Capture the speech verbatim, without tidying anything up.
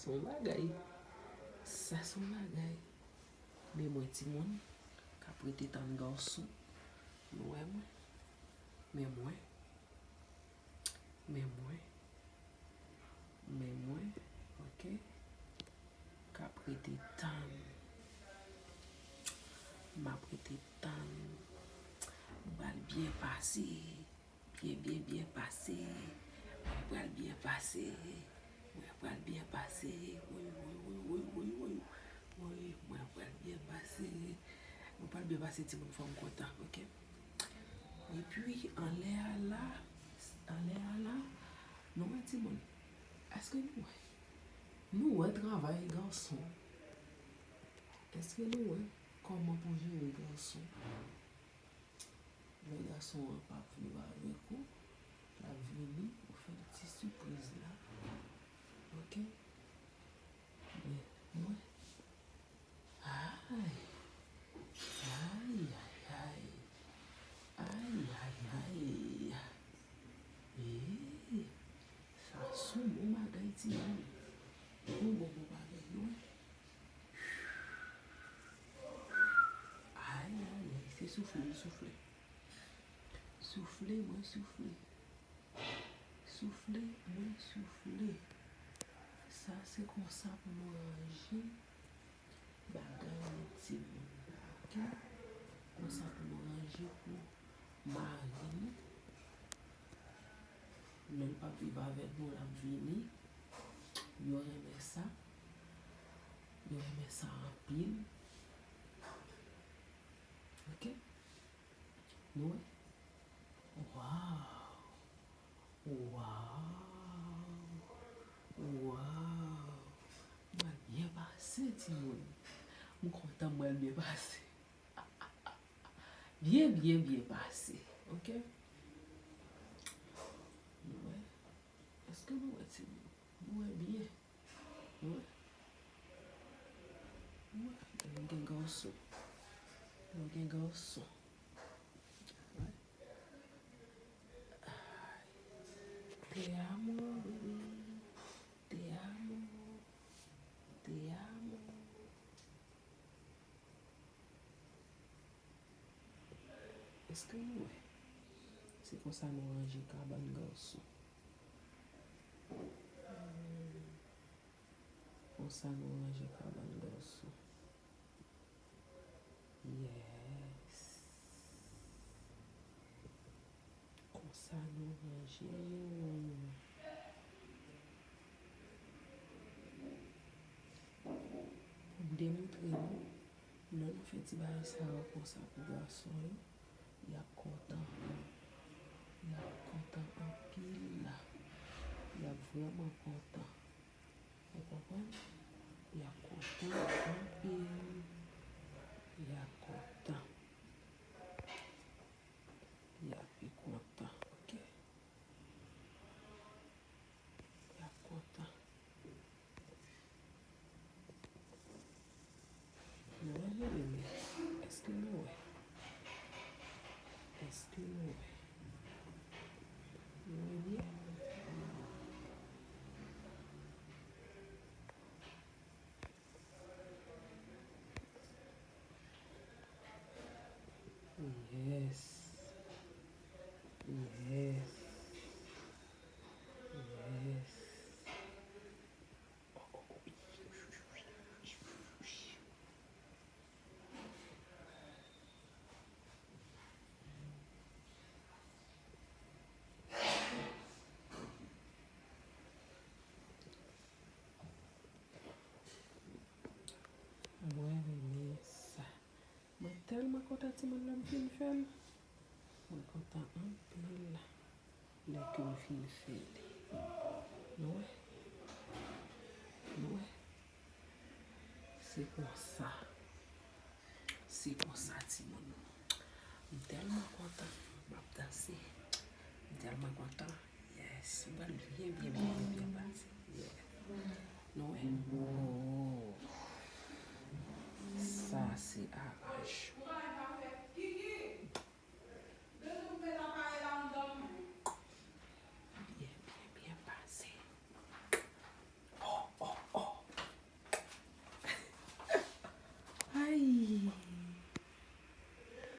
Se yon bagay. Sa se yon bagay. Men mwen, timoun, k ap rete tann gason. Nou wè mwen. Men mwen. Men mwen. Men mwen. Oke. K ap rete tann. M ap rete tann. M pral byen pase. Byen, byen, byen pase. Mwen pral byen pase. Mwen pral byen pase. Woy, woy, woy. Woy, mwen pral byen pase. Mwen pral byen pase, timoun, fò m kontan, oke? Epi, anlè a la, anlè a la, nou wè, timoun, èske nou wè? Nou wè travay gason. Èske nou wè kòman pou jere gason? Lè gason an p ap viv avèk ou, l ap vini, ou fè l ti sipriz la. Oke? Men, mwen. Ay. Ay, ay, ay. Ay, ay, ay. Ee, sa se yon bon bagay, timoun. Yon bon, bon bagay, wi. Ay, ay, ay, se soufle, m soufle. Soufle, mwen soufle. Soufle, mwen soufle. Sa se konsa pou nou ranje bagay nou timoun. Oke? Konsa pou nou ranje pou mari nou. Lè l p ap viv avèk nou, l ap vini. Yo renmen sa. Yo renmen sa anpil. Oke? Nou wè? Waw! Waw! Waw! Mwen byen pase, timoun. M kontan mwen byen pase. Byen, byen, byen pase. Oke? Nou wè? Èske nou wè, timoun? Nou wè byen? Nou wè? Nou wè? Nou gen gason. Nou gen gason. Te amo, baby. Te amo. Te amo. Èske nou wè? Se konsa nou ranje kabann gason. Konsa nou ranje kabann gason. Yes. Konsa nou ranje yo. Pou m demontre nou, lè nou fè ti bagay sa yo konsa pou gason yo, y ap kontan. Y ap kontan anpil. Y ap vrèman kontan. Ou konprann? Y ap kontan anpil. Y ap kontan. Y ap pi kontan, oke? Y ap kontan. Nou wè, nou wè, men èske nou wè? Èske nou wè? Nou wè byen? Yes. Yes. Yes. Mwen renmen sa. Mwen tèlman kontan timoun lè m fin fè l. Mwen kontan anpil lè ke m fin fè l. Nou wè? Nou wè? Se konsa. Se konsa, timoun. M tèlman kontan. M ap danse. M tèlman kontan. Yes. M pral byen, byen, byen, byen, byen pase. Yeah. Nou wè?